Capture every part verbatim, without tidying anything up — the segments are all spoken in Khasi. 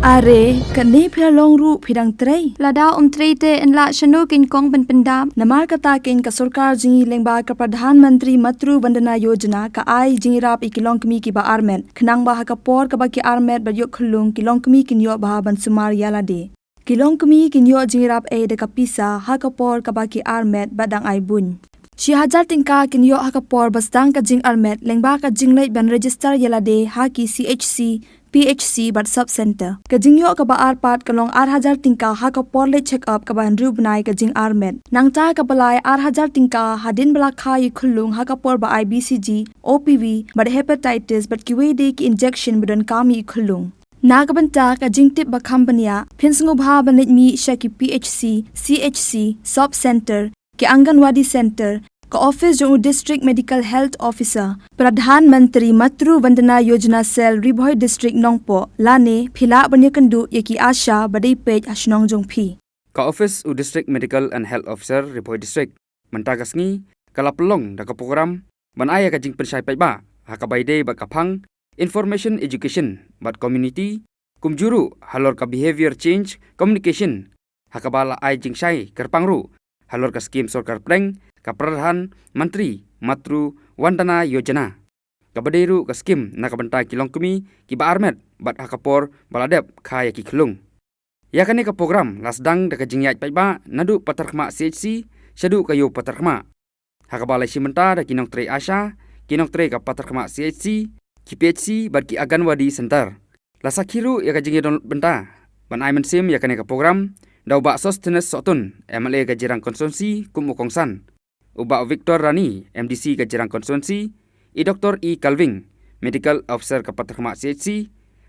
Are, kane phi la long ruh phi dang trei. Lada um trei te yn lah shano kein kong ban pyndap. Namar kata kein ka sorkar jong ngi lyngba ka Pradhan Mantri Matru Vandana Yojana ka ai jingïarap ïa ki longkmie kiba armet. Khnang ba ha ka por kaba ki armet bad ïoh khyllung ki longkmie kin ïoh bha ban sumar ïa lade. Ki longkmie kin ïoh jingïarap ei da ka pisa ha ka por kaba ki armet bad dang ai buiñ. Shi hajar tyngka kin ïoh ha ka por ba sdang ka jingarmet lyngba ka jingleit ban register ïa lade ha ki C H C, P H C bad sub center. Ka jingïoh kaba ar pat ka long ar hajar tyngka ha ka por leit check up kaba hynriew bnai ka jingarmet. Nangta kaba lai ar hajar tyngka hadien ba la kha ïa i khyllung ha ka por ba ai B C G, O P V bad hepatitis bad kiwei de ki injection ba donkam ïa i khyllung. Na ka bynta ka jingtip ba kham bniah, phin sngewbha ban leit mih sha ki P H C, C H C, sub center, ki Anganwadi center, ka office jong u District Medical Health Officer, Pradhan Mantri Matru Vandana Yojana Cell, Ri Bhoi District, Nongpoh, lane phi lah ban ïakynduh ïa ki ASHA ba dei peit ha shnong jong phi. Ka office u District Medical and Health Officer, Ri Bhoi District, mynta ka sngi ka la pynlong da ka program ban ai ïa ka jingpynshai paidbah ha kaba ïadei bad ka phang information, education bad community, kumjuh ruh halor ka behavior change communication, ha kaba la ai jingshai kyrpang ruh halor ka skim sorkar pdeng, ka Pradhan Mantri Matru Vandana Yojana, kaba dei ruh ka skim na ka bynta ki longkmie kiba armet bad ha ka por ba la dep kha ïa ki khyllung. Ïa kane ka program la sdang da ka jingïaid paidbah naduh Patharkhmah C H C shaduh ka Ïew Patharkhmah, ha kaba la ïashim bynta da ki nongtrei ASHA, ki nongtrei ka Patharkhmah C H C, ki P H C bad ki Anganwadi center. La sakhi ruh ïa ka jingïadon bynta ban ai mynsiem ïa kane ka program da u Bah Sosthenes Sohtun, M L A ka Jirang Constituency kum u kongsan, u Bah Victor Rani, M D C ka Jirang Constituency, i Doktor E Kalving, Medical Officer ka Patharkhmah C H C,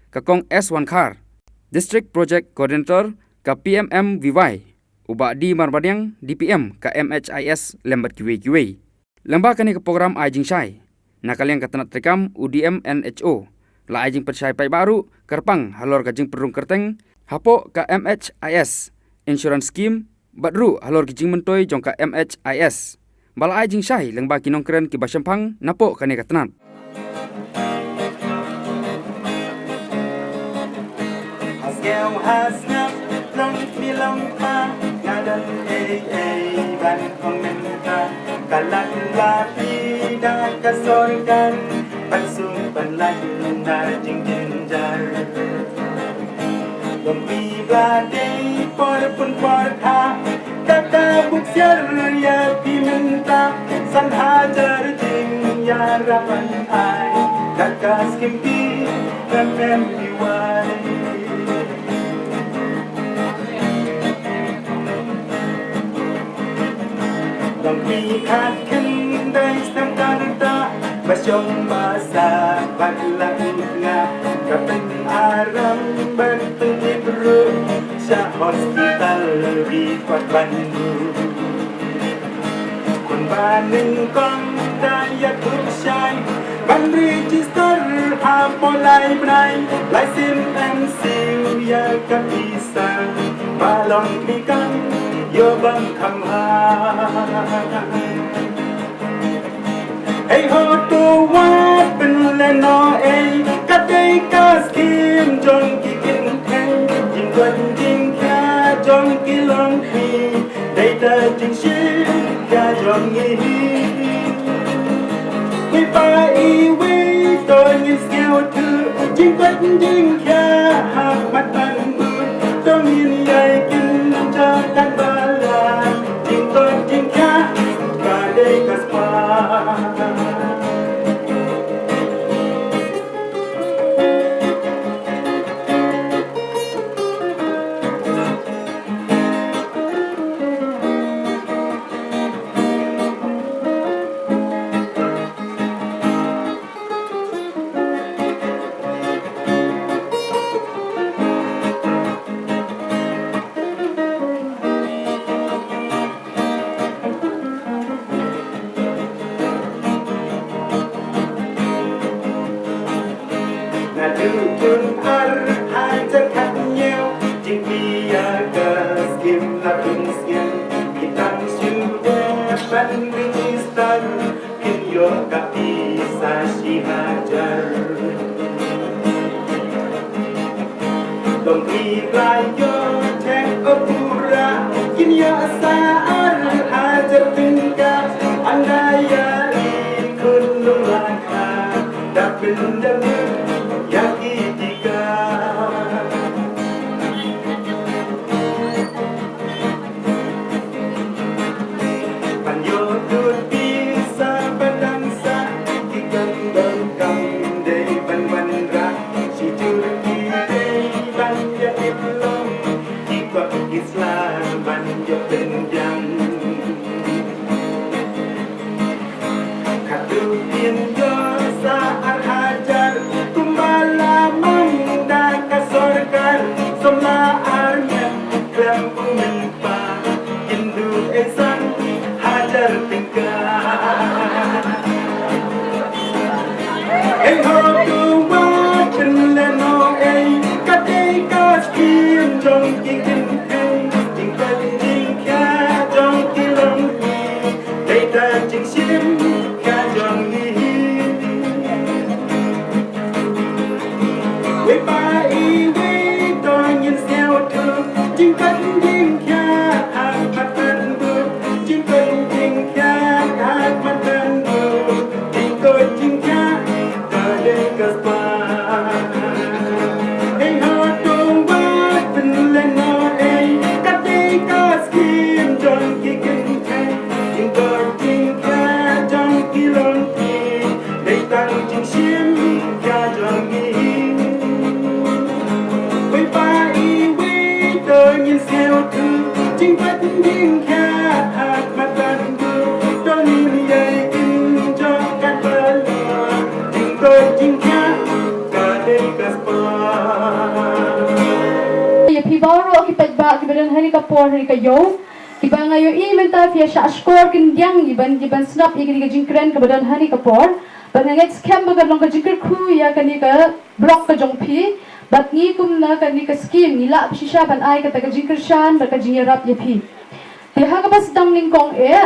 ka Kong S Wankhar, District Project Coordinator ka P M M V Y, u Bah D Marbaniang, D P M ka M H I S, lem bad kiwei kiwei. Lyngba kane ka program ai jingshai na ka liang ka tnat treikam u D M N H O, la ai jingpynshai paidbah ruh kyrpang halor ka jingpynrung kyrteng hapoh ka M H I S insurance scheme bad ruh halor ki jingmyntoi jong ka M H I S, ba la ai jingshai lyngba ki nongkren kiba shemphang napoh kane ka tnat. Hasngew hasngap, long mi long pa, nga don ei ei ban ong mynta. Ka lad la phi da ka sorkar ban suk ban lait na jingjynjar. Long phi ba dei por pun por kha, kata buk siar ïa phi mynta. San hajar jingïarap ban ai da ka skim P M M V Y. Long phi khat khyndai snem ka rta ba shong ba sah bad la u tnga, ka pynarem bad pyntip ruh sha hospital ki kwah ban buh. Khun ba nyngkong da ïathuh shai ban register hapoh lai bnai, lai sien M C U ïa ka pisa ba long phi kan ïoh bam kham bha. Hei ho to wat pynlehnoh ei, ka dei ka skim jong ki kynthei, jingkoit jingkhiah jong ki longkmie, dei da jingshim ka jong ngi hi. Ngi pa iwei to ngin sngewthuh, jingkoit jingkhiah ha khmat ban bud, to ngin ïai kynja katba lah. Jingkoit jingkhiah ka dei ka spah. Naduh jun ar hajar khathynñiew, jingpyni ïa ka skim la pynsngew, ki tang shu dep ban register, kin ïoh ka pisa shi hajar. Long ki la ïoh cheque u pura, kin ïoh sa ar hajar tyngka. Ynda ïa i khun nongla kha, da pynda lut ïa ki tika. Ban ïoh lut pisa ban dang sah, ki kan donkam dei ban wanrah. Shi jur ki dei ban ïa tip long, ki kwah ki sla ban ïoh pynbiang. Katto kin ïoh sa ar hajar, kumba la mang da ka sorkar, samla ar ngut khlem u mynta, kin duh ei san hajar tyngka. Ei ho, to wat pynlehnoh ei, ka dei ka skim jong ki kynthei, jingpynjingkhia jong ki longkmie, dei tang jingshim khia jong ngi. Wei pa wei, to ngin sngewthuh, jingpynjingkhia ha khmat ban buh, jingpynjingkhia ha khmat ban buh, jingkoit jingkhiah ka dei ka spah. Ei ho, to wat pynlehnoh ei, ka dei ka skim jong ki kynthei, jingkoit jingkhiah jong ki longkmie, dei tang jingshim khia jong ngi. Wei pa wei, to ngin sngewthuh, jingpynjingkhia ha khmat ban buh, to ngin ïai im jong kat ba la, jingkoit jingkhiah ka dei ka spah. Ïa phi baroh ki paidbah kiba don ha kane ka por ha kane ka ïew, kiba nga ïohi mynta phi ïa shah shkor kyndiang ïa ban, ïa ban sngap ïa kane ka jingkren kaba don ha kane ka por. Bad nga ngeit skhem ba ka long ka jingkyrkhu ïa kane ka block ka jong phi. Bad ngi kum na kane ka skim ngi lah shisha ban ai kata ka jingkyrshan bad ka jingïarap ïa phi. Te ha kaba sdang nyngkong eh,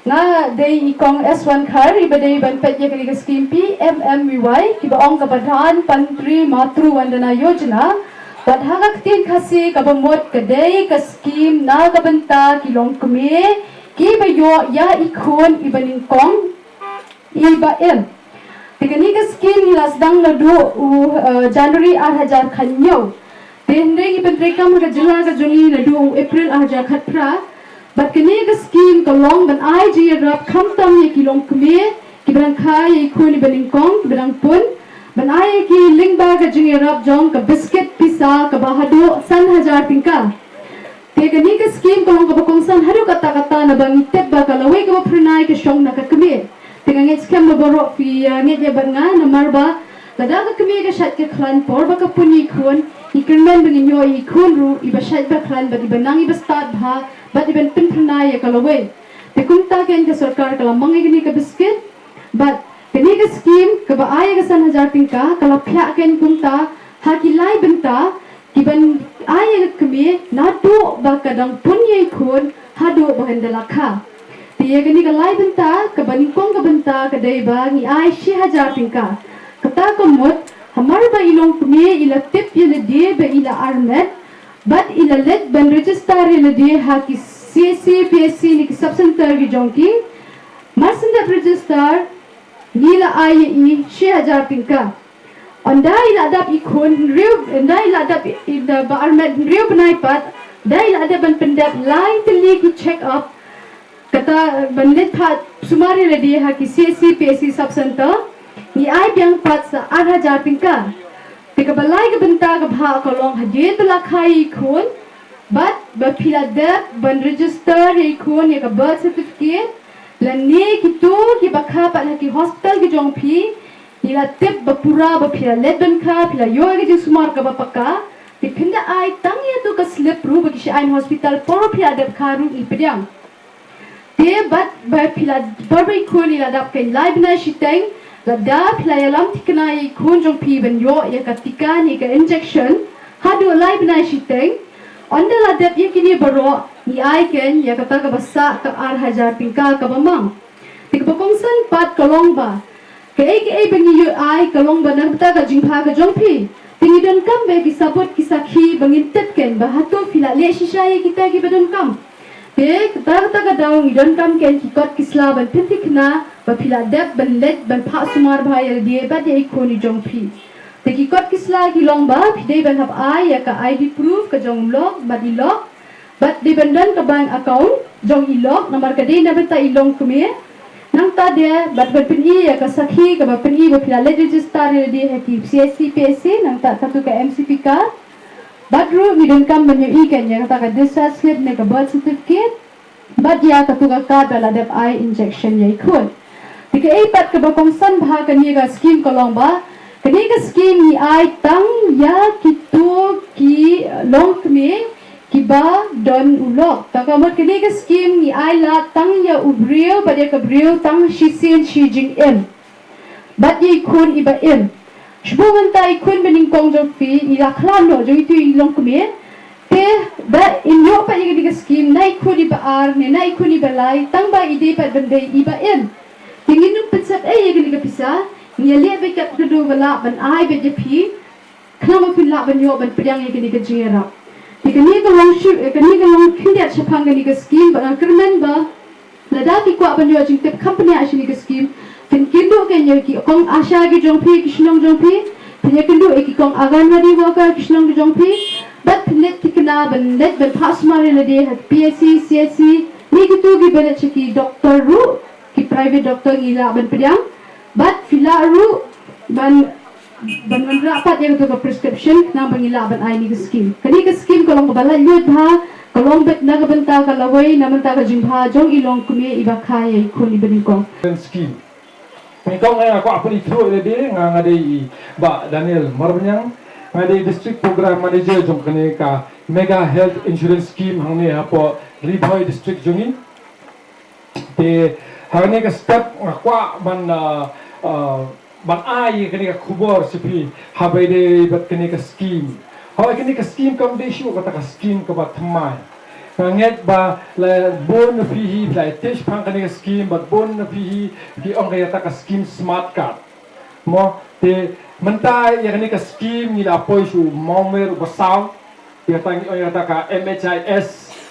nga dei i Kong S Wankhar, iba dei ban peit ïa kane ka skim P M M V Y, kiba ong ka Pradhan Mantri Matru Wandana Yojana. Bad ha ka ktien Khasi kaba mut ka dei ka skim na ka bynta ki longkmie kiba ïoh ïa i khun iba nyngkong, iba im. Te kane ka skim ngi la sdang naduh u, eh, January ar hajar khathynñiew. Te hynrei ngi pyntreikam ha ka jylla ka jong ngi naduh u April ar hajar khatphra. Bad kane ka skim ka long ban ai jingïarap khamtam ïa ki longkmie kiba dang kha ïa i khun iba nyngkong, kiba dang pun, ban ai ïa ki lyngba ka jingïarap jong ka biskit pisa kaba haduh san hajar tyngka. Te kane ka skim ka long kaba kongsan haduh katta katta, naba ngi tip ba ka lawei kaba phyrnai ka shong na ka kmie. Te nga ngeit skhem ba baroh phi, eh, ngeit ïa bad nga, namar ba lada ka kmie ka shait ka khlaiñ por ba ka pun ïa i khun, ngi kyrmen ba ngin ïoh ïa i khun ruh iba shait ba khlaiñ bad iba nang iba stad bha bad iban pynphyrnai ïa ka lawei. Te kumta keiñ ka sorkar ka la mang ïa kane ka biskit. Bad kane ka skim kaba ai ïa ka san hajar tyngka ka la phiah keiñ kumta ha ki lai bynta, kiban ai ïa ka kmie naduh ba ka dang pun ïa i khun haduh ba kan da la kha. Te ïa kane ka lai bynta, kaba nyngkong ka bynta ka dei ba ngi ai shi hajar tyngka. Kata ka mut, hamar ba i longkmie i la tip ïa lade ba i la armet bad i la leit ban register ïa lade ha ki C H C, P H C ne ki sub center ki jong ki, mar syn dep register, ngi la ai ïa i shi hajar tyngka. Ynda i la dap i khun hynriew, ynda i la dap i, i da ba armet hynriew bnai pat, da i la dep ban pyndep lai tylli ki check up, kata ban leit phah sumar ïa lade ha ki C H C, P H C sub center, ngi ai biang pat sa ar hajar tyngka. Te kaba lai ka bynta kaba ha ka long hadien ba la kha ïa i khun, bad ba phi la dep ban register ïa i khun ïa ka birth certificate, lane kito kiba kha pat ha ki hospital ki jong phi, ngi la tip ba pura ba phi la leit ban kha, phi la ïoh ïa ka jingsumar kaba paka, te phin da ai tang ïa tu ka slip ruh ba ki shu ai na hospital por ba phi la dep kha ruh ngi pdiang. Te bad ba phi la, por ba i khun i la dap keiñ lai bnai shiteng, lada phi la ïalam thikna ïa i khun jong phi ban ïoh ïa ka tika ne ka injection haduh lai bnai shiteng. Ynda la dep ïa kine baroh, ngi ai keiñ ïa kata kaba sah ka ar hajar tyngka kaba mang. Te kaba kongsan pat ka long ba kaei kaei ba ngi ïoh ai ka long ba na ka bynta ka jingbha ka jong phi. Te ngi donkam ba ki sabut ki sakhi ba ngin tip kein ba hato phi la leh shisha ïa kita kiba donkam. Te kata kata ka daw ngi donkam kein ki kot ki sla ban pynthikna ba phi la dep ban leit ban phah sumar bha ïa lade bad ïa i khun i jong phi. Te ki kot ki sla ki long ba phi dei ban hap ai ïa ka I D proof ka jong u lok bad i lok. Bad dei ban don ka bank account jong i lok namar ka dei na bynta i longkmie. Nangta de bad ban pyni ïa ka sakhi kaba pyni ba phi la leit register ïa lade ha ki C S C P S C nangta katu ka M C P card. Bad ruh ngi donkam ban ïohi kein ïa kata ka discharge slip ne ka birth certificate. Bad ïa katu ka card ba la dep ai injection ïa i khun. Te kaei pat kaba kongsan bha kane ka skim ka long ba kane ka skim ngi ai tang ïa kito ki longkmie kiba don u lok. Kata ka mut kane ka skim ngi ai lad tang ïa u briew bad ïa ka briew tang shisien shi jingim. Bad ïa i khun iba im. Shibun mynta i khun ba nyngkong jong phi i la khlad noh jong itu i longkmie. Te da im ïoh pat ïa kane ka skim na i khun iba ar ne na i khun iba lai tang ba i dei pat ban dei iba im. Te ngin ym pynsep ei ïa kane ka pisa. Ngi ïaleh beit kat kano ba lah ban ai beit ïa phi. Khnang ba phin lah ban ïoh ban pdiang ïa kane ka jingïarap. Te kane ka long shu, eh, kane ka long khyndiat shaphang kane ka skim bad nga kyrmen ba lada phi kwah ban ïoh jingtip kham bniah sha kane ka skim, phin kynduh kein ïa ki kong ASHA ki jong phi, ki shnong jong phi, phin ïakynduh ïa ki kong Anganwadi worker ki shnong ki jong phi, bad phin leit thikna ban leit ban phah sumar ïa lade ha P S C, C S C, ne kito kiba leit sha ki doktor ruh, ki private doktor ngi lah ban pdiang, bad phi lah ruh ban ban wanrah pat ïa katu ka prescription khnang ba ngi lah ban ai ïa kane ka skim. Kane ka skim ka long kaba laitluid bha, ka long beit na ka bynta ka lawei na bynta ka jingbha jong i longkmie iba kha ïa i khun iba nyngkong. Skim. Nyngkong nga kwah pynithuh ïa lade, nga nga dei i Bah Daniel Marbaniang, nga dei District Program Manager jong kane ka Mega Health Insurance Scheme hangne hapoh Ri Bhoi District jong ngi. Te ha kane ka step nga kwah ban, ah, ah, ban ai ïa kane ka khubor sha phi haba ïadei bad kane ka skim. Hooid, kane ka skim kam dei shuh kata ka skim kaba thymmai. Nga ngeit ba la bun na phi hi phi la tip shaphang kane ka skim bad bun na phi hi phi ong ka ïa kata ka skim Smart Card. Mo, te mynta ïa kane ka skim ngi la poi sha u Mawmer u Basaw. Ïa kata ngi ong ïa kata ka M H I S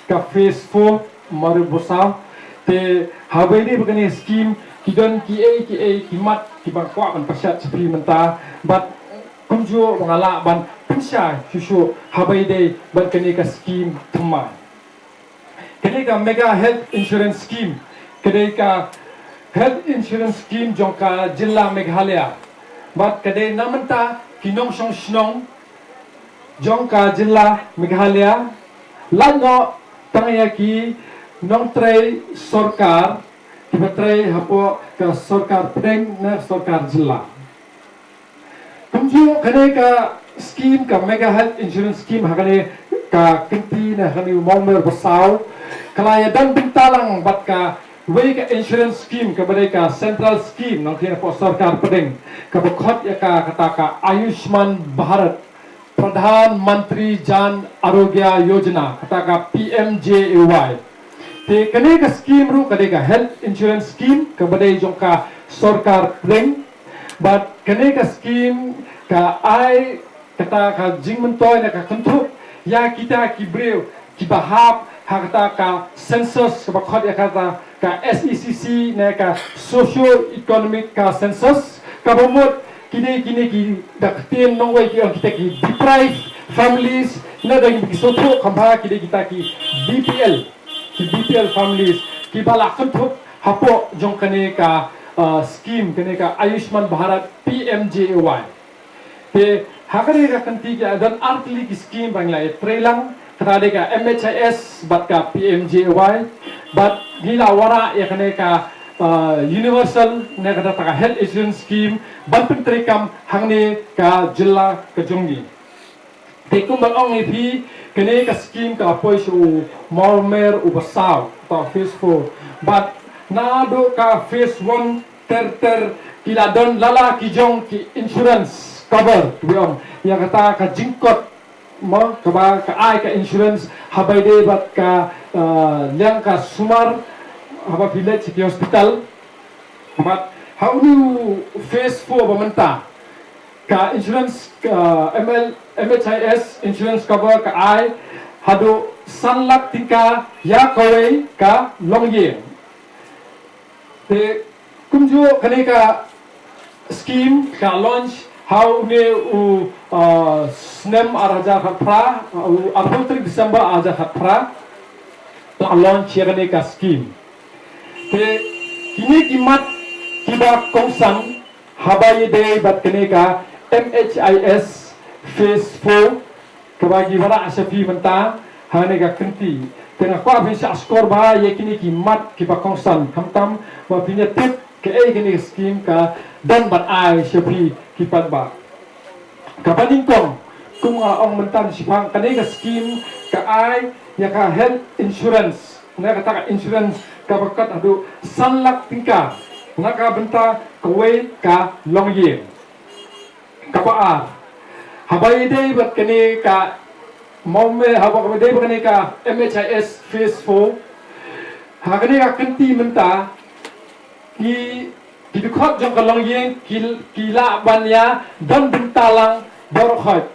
ka phase four Mawmer u Basaw. Te haba ïadei bad kane ka skim ki don kiei kiei ki mat kiba nga kwah ban pynsngew sha phi mynta bad kumjuh ba nga lah ban pynshai shuh shuh haba ïadei bad kane ka skim thymmai. Ka dei ka Mega Health Insurance Scheme, ka dei ka Health Insurance Scheme jong ka jylla Meghalaya. Bad ka dei na bynta ki nongshong shnong jong ka jylla Meghalaya, lait noh tang ïa ki nongtrei sorkar kiba trei hapoh ka sorkar pdeng ne sorkar jylla. Kumjuh kane ka skim, ka Mega Health Insurance Scheme, ha kane ka kynti ne ha kane u Mawmer Basaw, ka la ïadon bynta lang bad kawei ka insurance scheme kaba dei ka central scheme nongkynmaw sorkar pdeng, kaba khot ïa ka kata ka Ayushman Bharat, Pradhan Mantri Jan Arogya Yojana, kata ka P M J A Y. Te kane ka skim ruh ka dei ka health insurance scheme kaba dei jong ka sorkar pdeng. Bad kane ka skim ka ai kata ka jingmyntoi ne ka kynthup ïa kita ki briew kiba hap ha kata ka census kaba khot ïa kata ka S E C C ne ka socio economic ka census, kaba mut kine kine ki da ka ktien nongwei ki ong kita ki deprived families, ne da ki sngewthuh kham bha ki dei kita ki B P L, ki B P L families kiba la kynthup hapoh jong kane ka, uh, skim, kane ka Ayushman Bharat P M J A Y. Te ha kane ka kynti ki don artylli ki skim ba ngi la ïatrei lang, kata dei ka M H I S bad ka P M J A Y, bad ngi la wanrah ïa kane ka, uh, universal ne kata ka health insurance scheme ban pyntreikam hangne ka jylla ka jong ngi. Te kumba ong ïa phi, kane ka skim ka poi sha u Mawmer u Basaw, kata phase four. Bad naduh ka phase one ter ter ki la don lala ki jong ki insurance cover, kiba ong ïa kata ka jingkot, mo, kaba ka ai ka insurance haba ïadei bad ka, uh, liang ka sumar haba phi leit sha ki hospital. Bad ha une u phase four ba mynta Ka insurance, ka M L, M H I S insurance cover ka ai haduh san lak tyngka ïa kawei ka longïing. Te kumjuh kane ka scheme ka launch ha une u, uh, snem ar hajar khatphra, uh, u arphew tarik December ar hajar khatphra. Ka launch ïa kane ka scheme. Te kine ki mat kiba kongsan haba ïadei bad kane ka M H I S phase four, kaba ngi wanrah sha phi mynta ha kane ka kynti. Te nga kwah phin shah shkor bha ïa kine ki mat kiba kongsan, khamtam ba phin ïa tip kaei kane ka scheme ka don ban ai sha phi ki paidbah. Kaba nyngkong, kum nga ong mynta shiphang, kane ka scheme ka ai ïa ka health insurance, na kata ka insurance kaba kat haduh san lak tyngka na ka bynta kawei ka longïing. Kaba ar, haba ïadei bad kane ka mawme, haba ïadei bad kane ka M H I S phase four, ha kane ka kynti mynta, ki, ki dkhot jong ka longïing ki, ki lah ban ïa don bynta lang baroh khoit.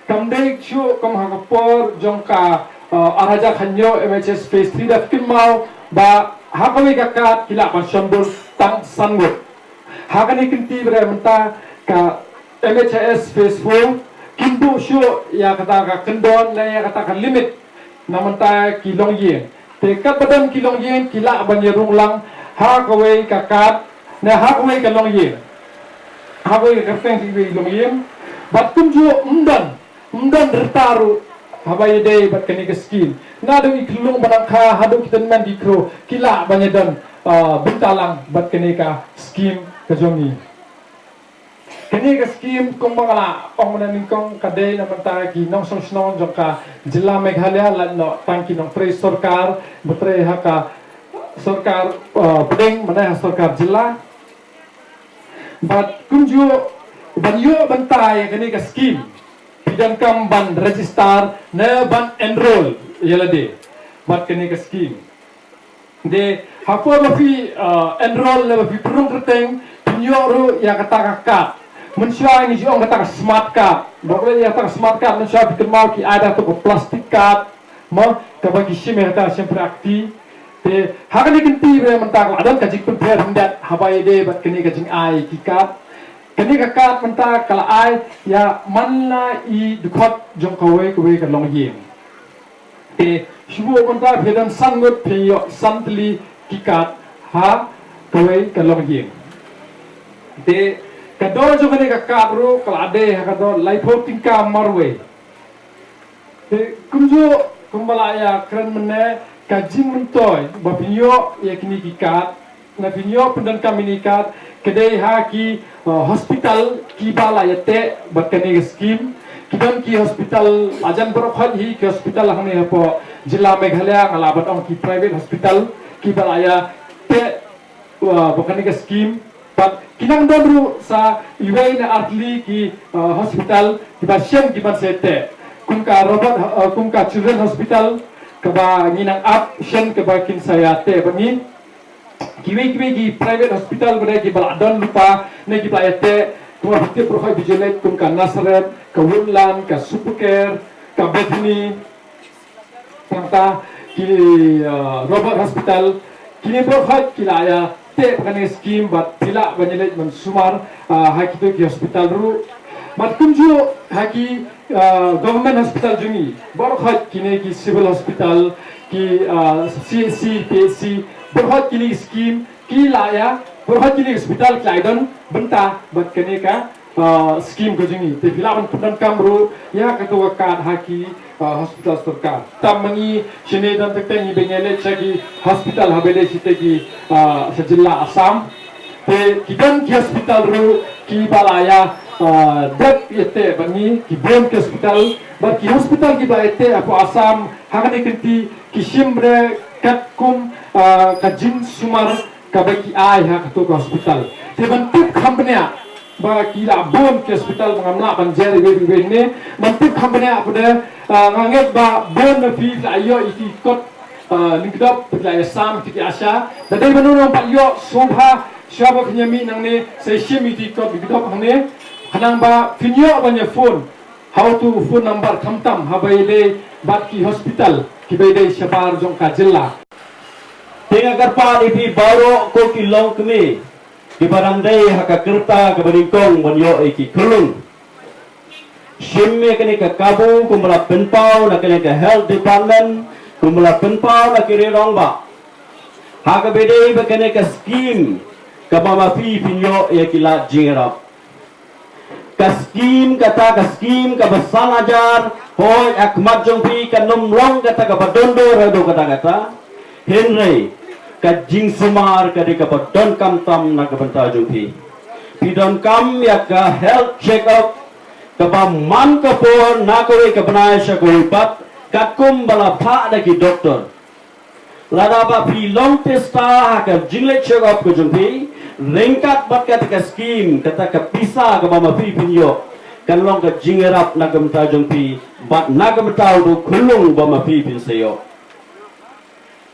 Kam dei shuh kum ha ka por jong ka, uh, ar hajar khathynñiew M H I S phase three, da kynmaw ba ha kawei ka card ki lah ban shon bun tang san ngut. Ha kane ka kynti ba dei mynta ka M H I S phase four, kim buh shuh ïa kata ka kyndon ne ïa kata ka limit na bynta ki longïing. Te katba don ki longïing ki lah ban ïa rung lang ha kawei ka card ne ha kawei ka longïing, ha kawei ka kyrteng kawei ka longïing. Bad kumjuh ym don, ym don rta ruh haba ïadei bad kane ka scheme. Naduh i khyllung ba nang kha haduh ki tymmen ki khro ki lah ban ïa don, uh, bynta lang bad kane ka scheme ka jong ngi. Kane ka scheme kumba nga la ong mynne nyngkong ka dei na bynta ki nongshong shnong jong ka jylla Meghalaya, lait noh tang ki nongtrei sorkar ba trei ha ka sorkar, uh, pdeng, mynne ha sorkar jylla. Bad kumjuh ban ïoh bynta ïa kane ka scheme, phi donkam ban register ne ban enroll ïa lade bad kane ka scheme. Te hapoh ba phi, uh, enroll ne ba phi pynrung kyrteng, phin ïoh ruh ïa kata ka card. Mynshuwa ngi ju ong kata ka smart card. Ba kawei ïa kata ka smart card, mynshuwa phi kynmaw ki ai da kato ka plastic card, mo, kaba ki shim ïa kata ka shympriahkti. Te ha kane ka kynti ba dei mynta ka la don ka jingpynpher khyndiat haba ïadei bad kane ka jingai ki card. Kane ka card mynta ka la ai ïa man la i dkhot jong kawei kawei ka longïing. Te shu buh mynta phi don san ngut phin ïoh san tylli ki card ha kawei ka longïing. Te ka dor jong kane ka card ruh ka la dei ha ka dor laiphew tyngka marwei. Te kumjuh kumba la ïa kren mynne, ka jingmyntoi ba phin ïoh ïa kine ki card, na phin ïoh pyndonkam ïa kine ki card, ka dei ha ki, uh, hospital kiba la ïateh bad kane ka scheme. Ki don ki hospital, la jan baroh khoit hi ki hospital hangne hapoh jylla Meghalaya, nga lah ban ong ki private hospital kiba la ïateh, uh, bad kane ka scheme. Bad ki nang don ruh sa iwei ne ar tylli ki, uh, hospital kiba shen ki ban sa ïateh. Kum ka Robert, uh, kum ka Children Hospital kaba ngi nang ap shen kaba kin sa ïateh bad ngi. Kiwei kiwei ki private hospital ba dei kiba la don lypa ne kiba la ïateh, kumba phi tip baroh khoit, Vijay Lake, kum ka Nazareth, ka Woodland, ka Supercare, ka Bethany, tang ta ki, uh, Robert Hospital, kine baroh khoit ki la ïateh bad kane ka scheme bad phi lah ban ïaleit ban sumar, uh, ha kito ki hospital ruh. Bad kumjuh ha ki, uh, government hospital jong ngi, baroh khoit kine ki civil hospital, ki, uh, C H C, P H C, baroh khoit kine ki scheme ki la ïa, baroh khoit kine ki hospital ki la ïa don bynta bad kane ka, uh, scheme ka jong ngi. Te phi lah ban pyndonkam ruh ïa kato ka card ha ki, uh, hospital sorkar. Tam ma ngi shane, don teng teng ngi ba ngi ïaleit sha ki hospital haba ïadei shatei ki, uh, sha jylla Assam. Te ki don ki hospital ruh kiba la ïa, uh, dep ïateh bad ngi, ki bun ki hospital, bad ki hospital kiba la ïateh hapoh Assam ha kane ka kynti ki shim re katkum, uh, ka jingsumar kaba ki ai ha kato ka hospital. Te ban tip kham bniah ba ki la bun ki hospital, ba ngam lah ban jer iwei iwei ne, ban tip kham bniah pat de, ah, nga ngeit ba bun na phi la ïoh ïa ki kot, ah, lyngkdop, phi la ïa sam ïa ki ASHA. Da dei ban ong pat ïoh sngewbha, shuwa ba phin ïa mih nangne sa shim ïa ki kot lyngkdop hangne. Khnang ba phin ïoh ban ïa phone ha utu u phone number khamtam haba ïadei bad ki hospital kiba ïadei shabar jong ka jylla. Te nga kyrpad ïa phi baroh ko ki longkmie kiba dang dei ha ka rta kaba nyngkong ban ïoh ïa ki khyllung. Shim ïa kane ka kabu kumba la pynpaw na kane ka health department, kumba la pynpaw na ki rangbah. Ha kaba ïadei bad kane ka skim kaba ma phi phin ïoh ïa ki lad jingïarap. Ka skim kata ka skim kaba san hajar, hooid ha khmat jong phi kan ym long kata kaba don dor haduh katta katta. Hynrei ka jingsumar ka dei kaba donkam tam na ka bynta jong phi. Phi donkam ïa ka health check up kaba man ka por na kawei ka bnai sha kawei pat, katkum ba la phah da ki doktor. Lada ba phi long tista ha ka jingleit check up ka jong phi, ryngkat bad kata ka skim, kata ka pisa kaba ma phi phin ïoh kan long ka jingïarap na ka bynta jong phi bad na ka bynta u khyllung ba ma phi phin sa ïoh.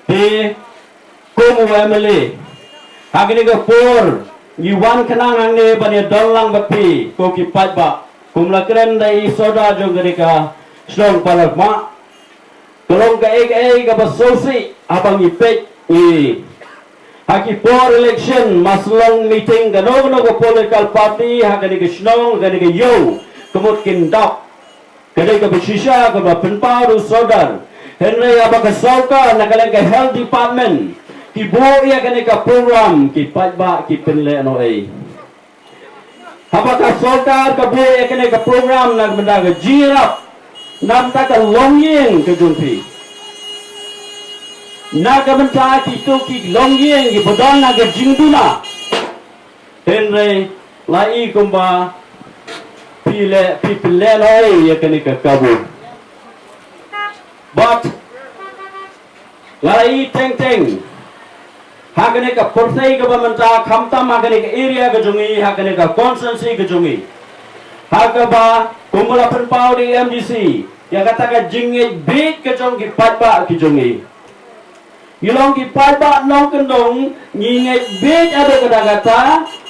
Te kum u M L A, ha kane ka por ngi wan khnang hangne ban ïadon lang bad phi ko ki paidbah, kum la kren da i sordar jong kane ka shnong Palathymmai. Ka long kaei kaei kaba sngewsih haba ngi peit ngi. Ha ki por election, ma shu long meeting kano kano ka political party ha kane ka shnong, kane ka ïew, ka mut kin dap. Ka dei kaba shisha kaba pynpaw da u sordar. Hynrei haba ka sorkar na ka liang ka health department ki buh ïa kane ka program, ki paidbah ki pynlehnohei. Haba ka sorkar ka buh ïa kane ka program na ka bynta ka jingïarap, na ka bynta ka longïing ka jong phi, na ka bynta kito ki longïing kiba don ha ka jingduna. Hynrei la i kumba phi leh, phi pynlehnohei ïa kane ka kabu. But nga la i teng teng ha kane ka pyrthei kaba mynta, khamtam ha kane ka area ka jong ngi, ha kane ka constituency ka jong ngi, ha kaba kumba la pynpaw da i M D C ïa kata ka jingngeit bieit ka jong ki paidbah ki jong ngi. Ngi long ki paidbah nongkyndong, ngi ngeit bieit haduh katta katta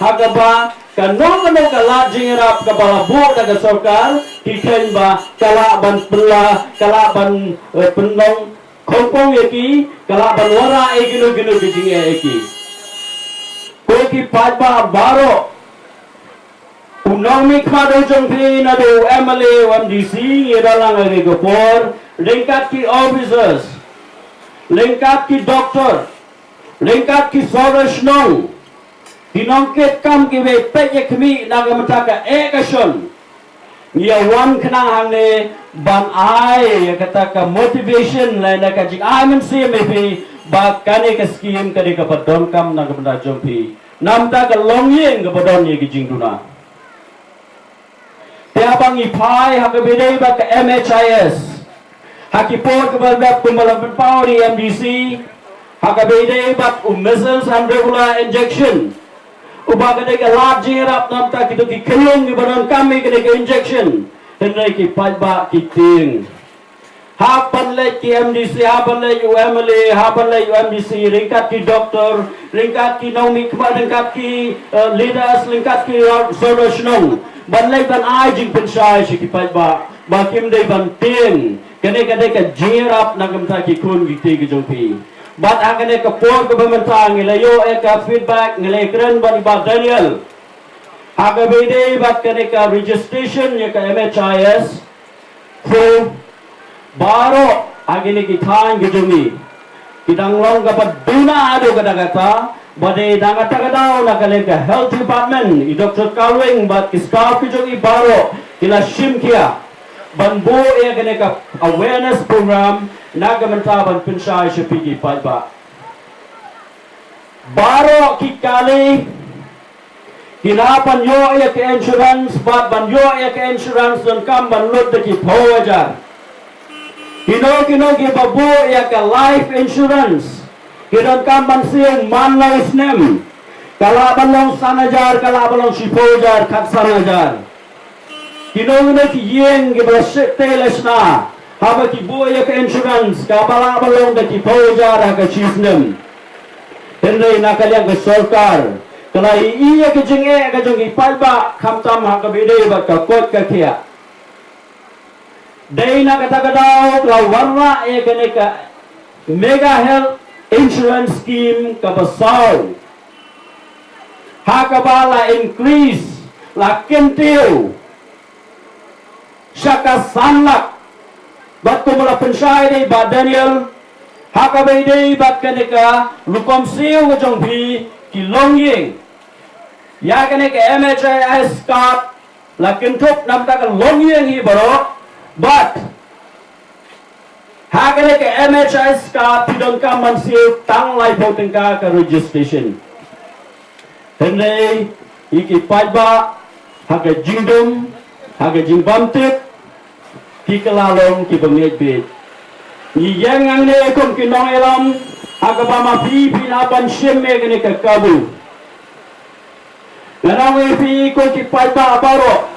ha kaba kano kano ka lad jingïarap kaba la buh da ka sorkar, ki kheiñ ba ka lah ban pynlah, ka lah ban, eh, pynlong khongpong ïa ki, ka lah ban wanrah ïa kino kino ki jingeh ïa ki. Ko ki paidbah baroh, u nongmihkhmat u jong phi naduh u M L A, u M D C, ngi ïadon lang ha kane ka por ryngkat ki officers, ryngkat ki doktor, ryngkat ki sordar shnong, ki nongkitkam kiba peit ïa khmih na ka bynta ka eh ka shon. Ngi ïa wan khnang hangne ban ai ïa kata ka motivation lane ka jingai mynsiem ïa phi ba kane ka skim ka dei kaba donkam na ka bynta jong phi, na ka bynta ka longïing kaba don ïa ki jingduna. Te haba ngi phai ha kaba ïadei bad ka M H I S, ha ki por kiba la dep kumba la pynpaw da i M D C, ha kaba ïadei bad u measles and rubella injection, uba ka dei ka lad jingïarap na ka bynta kito ki khyllung kiba donkam ïa kane ka injection, hynrei ki paidbah ki tieng. Hap ban leit ki M D C, hap ban leit u M L A, hap ban leit u M D C, ryngkat ki doktor, ryngkat ki nongmihkhmat, ryngkat ki, eh, leaders, ryngkat ki sordar shnong, ban leit ban ai jingpynshai sha ki paidbah ba kim dei ban tieng. Kane ka dei ka jingïarap na ka bynta ki khun ki kti ki jong phi. Bad ha kane ka por kaba mynta ngi la ïoh ïa ka feedback, ngi la kren bad i Bah Daniel ha kaba ïadei bad kane ka registration ïa ka M H I S. So baroh ha kine ki thaiñ ki jong ngi ki dang long kaba duna haduh katta katta, ba dei dang katta ka daw na ka liang ka health department, i Doktor Kalwing bad ki staff ki jong i baroh ki la shim khia ban buh ïa kane ka awareness program na ka bynta ban pynshai sha phi ki paidbah. Baroh ki kali ki lah ban ïoh ïa ka insurance, bad ban ïoh ïa ka insurance donkam ban lut da ki phew hajar. Kino kino kiba buh ïa ka life insurance ki donkam ban siew man la u snem. Ka lah ban long san hajar, ka lah ban long shiphew hajar, khatsan hajar. Kino kino ki ïing kiba la sheptieng la shna, haba ki buh ïa ka insurance, kaba lah ban long da ki phew hajar ha ka shi snem. Hynrei na ka liang ka sorkar, La ïohi ïa ka jingeh ka jong ki paidbah khamtam ha kaba ïadei bad ka koit ka khiah. Dei na kata ka daw la wanrah ïa kane ka Mega Health Insurance Scheme kaba saw, ha kaba la increase, la kyntiew sha ka san lak. Bad kumba la pynshai da i Bah Daniel, ha kaba ïadei bad kane ka rukom siew ka jong phi ki longïing, ïa kane ka M H I S card la kynthup na bynta ka longïing hi baroh. Bad ha kane ka M H I S card phi donkam ban siew tang laiphew tyngka ka registration. Hynrei ïa ki paidbah, ha ka jingdum, ha ka jingbam tip, ki kylla long kiba ngeit beit. Ngi ïeng hangne kum ki nongïalam, ha kaba ma phi phin hap ban shim ïa kane ka kabu. Ngan ong ïa phi ko ki paidbah baroh,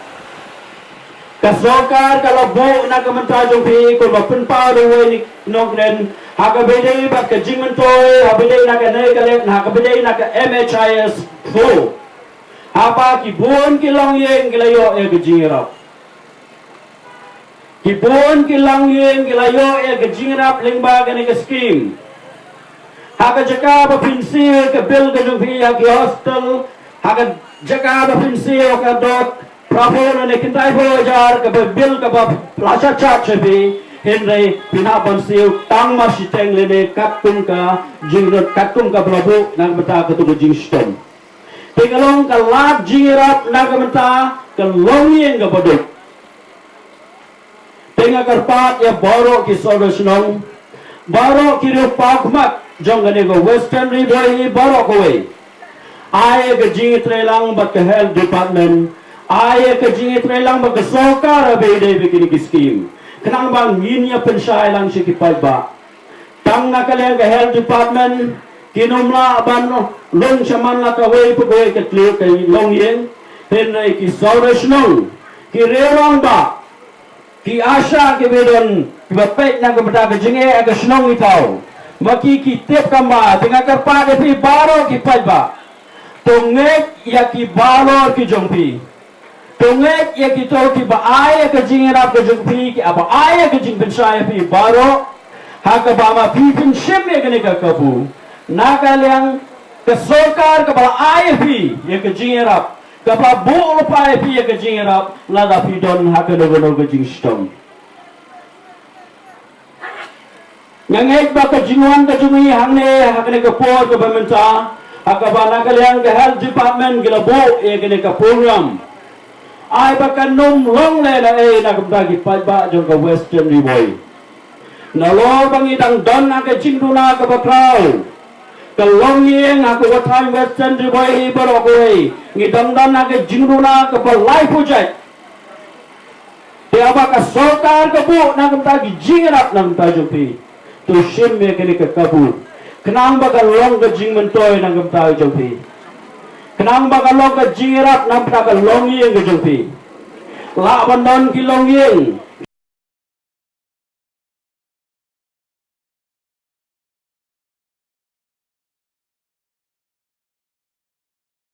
ka sorkar ka la buh na ka bynta jong phi, kumba pynpaw da uwei u nongkren, ha kaba ïadei bad ka jingmyntoi, ha kaba ïadei na kane ka leh, ha kaba ïadei na ka M H I S four. Haba ki bun ki longïing ki la ïoh ïa ka jingïarap. Ki bun ki longïing ki la ïoh ïa ka jingïarap lyngba kane ka skim. Ha ka jaka ba phin siew ïa ka bill ka jong phi ha ki hostel, ha ka jaka ba phin siew ïa ka dot phra phew lane khyndai phew hajar kaba bill kaba la shah charge ïa phi, hynrei phin hap ban siew tang mar shiteng lane katkum ka jingdon, katkum kaba la buh na ka bynta katu ka jingshitom. Te ka long ka lad jingïarap na ka bynta ka longïing kaba duk. Te nga kyrpad ïa baroh ki sawdong shnong, baroh ki riewpawkhmat jong kane ka Western Ri Bhoi hi baroh kawei, ai ïa ka jingïatreilang bad ka Health Department, ai ïa ka jingïatreilang bad ka sorkar haba ïadei bad kine ki skim, khnang ba ngin ïa pynshai lang sha ki paidbah. Tang na ka liang ka Health Department kin ym lah ban lung shaman la kawei pa kawei ka tliw ka longïing, hynrei ki sawdong shnong, ki rangbah, ki ASHA kiba don, kiba peit na ka bynta ka jingeh ha ka shnong ki thaw, ma ki ki tip kam ba. Te nga kyrpad ïa phi baroh ki paidbah, to ngeit ïa ki baroh ki jong phi. To ngeit ïa kito kiba ai ïa ka jingïarap ka jong phi, kiba ai ïa ka jingpynshai ïa phi baroh, ha kaba ma phi phin shim ïa kane ka kabu na ka liang ka sorkar kaba la ai ïa phi ïa ka jingïarap, kaba buh lypa ïa phi ïa ka jingïarap, lada phi don ha kano kano ka jingshitom. Nga ngeit ba ka jingwan ka jong ngi hangne ha kane ka por kaba mynta, ha kaba na ka liang ka Health Department ki la buh ïa kane ka program, ai ba kan ym long lehnohei na ka bynta ki paidbah jong ka Western Ri Bhoi. Nalor ba ngi dang don ha ka jingduna kaba khraw, ka longïing ha ka thaiñ Western Ri Bhoi hi baroh kawei, ngi dang don ha ka jingduna kaba laiphew jait. Te haba ka sorkar ka buh na ka bynta ki jingïarap na ka bynta jong phi, to shim ïa kane ka kabu, khnang ba ka long ka jingmyntoi na ka bynta jong phi, khnang ba ka long ka jingïarap na ka bynta ka longïing ka jong phi. Lah ban don ki longïing,